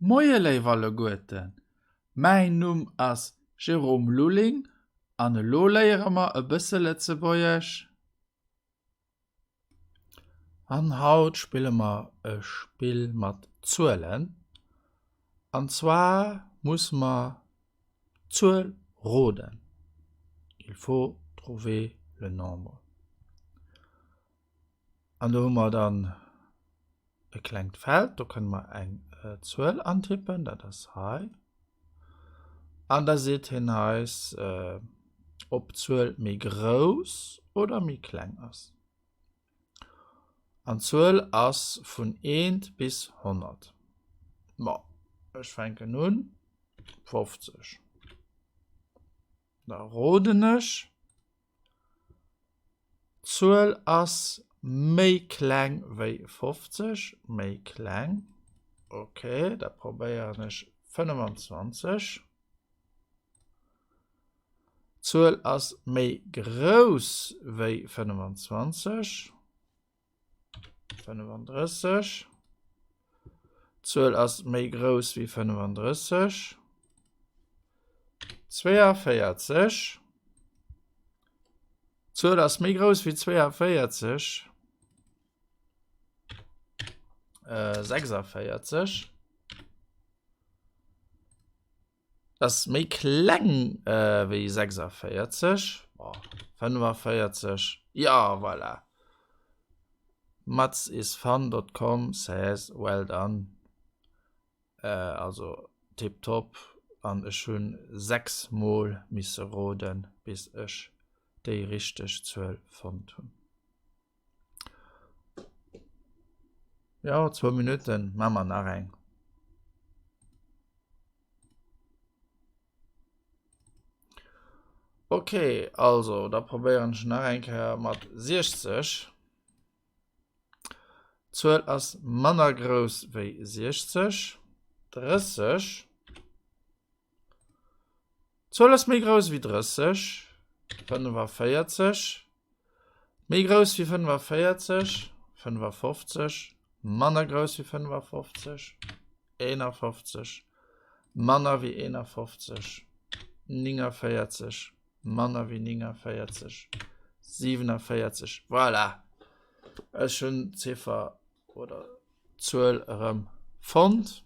Moie léif alleguerten, mäin Numm ass Jérôme Lulling an elo léiere mer e bësse Lëtzebuergesch. An haut spille mer e Spill mat Zuelen. An zwar musse mer d'Zuel roden, il faut trouver le nombre. An do hu mer dann e klengt Feld, do kënne mer eng Zuel antippen, dat ass hei. An da seet hien eis, ob d'Zuel méi grouss oder méi kleng ass. An d'Zuel ass vun eent bis 100. Bon, ech fänken un, 50. Da roden ech. D'Zuel ass méi kleng wéi 50, méi kleng. Ok, da probéieren ech 25. D'Zuel ass méi grouss wéi 25. 35. D'Zuel ass méi grouss wéi 35. 42. D'Zuel ass méi grouss wéi 42. Äh, 46. Ass méi kleng wéi 46, 45, jo voilà. Mathsisfun.com says well done, also tiptop an ech hunn 6 mol misse roden bis ech déi richteg Zuel fonnt hunn. Jo, zwou Minutten, maache mer nach eng. Ok, also da probéieren ech nach eng Kéier mat 60. D'Zuel ass manner grouss wéi 60. 30. D'Zuel ass méi grouss wéi 30. 45. Méi grouss wéi 45. 55. Manner grouss wéi 55. 51. Manner wéi 51. 49. Manner wéi 49. 47. Voilà! Ech hunn d'Ziffer oder d'Zuel erëm fonnt,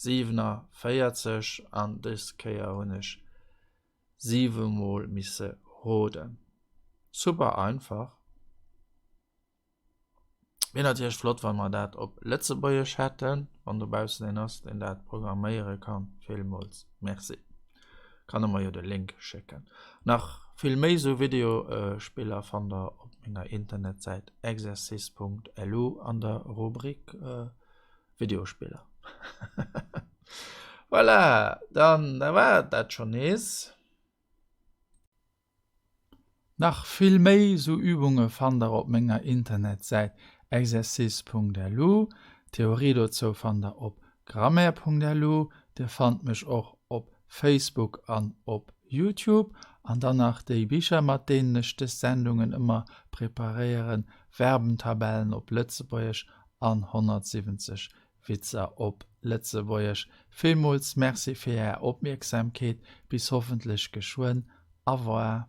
47, an dës Kéier hunn ech 7 mol misse roden. Super einfach. Wier natierlech flott wa mer dat op Lëtzebuergesch hätten, wann dobaussen een ass deen dat programméiere kann. Villmools Merci. Kann e mer jo de Link schécken. Nach vill méi sou Videospiller fannt der op menger Internetsäit exercice.lu an der Rubrik Videospiller. Voilà, dann da war et dat schonn nees. Nach vill méi sou Übunge fannt der op menger Internetsäit exercice.lu. D'Theorie dozou fannt der op grammaire.lu. Dir fannt mech och op Facebook an op Youtube. An dann nach déi Bicher mat deenen ech dës Sendungen ëmmer preparéieren, Verbentabellen op Lëtzebuergesch an 170 Witzer op Lëtzebuergesch. Villmools Merci fir Är Opmierksamkeet. Bis hoffentlech geschwënn. Au revoir.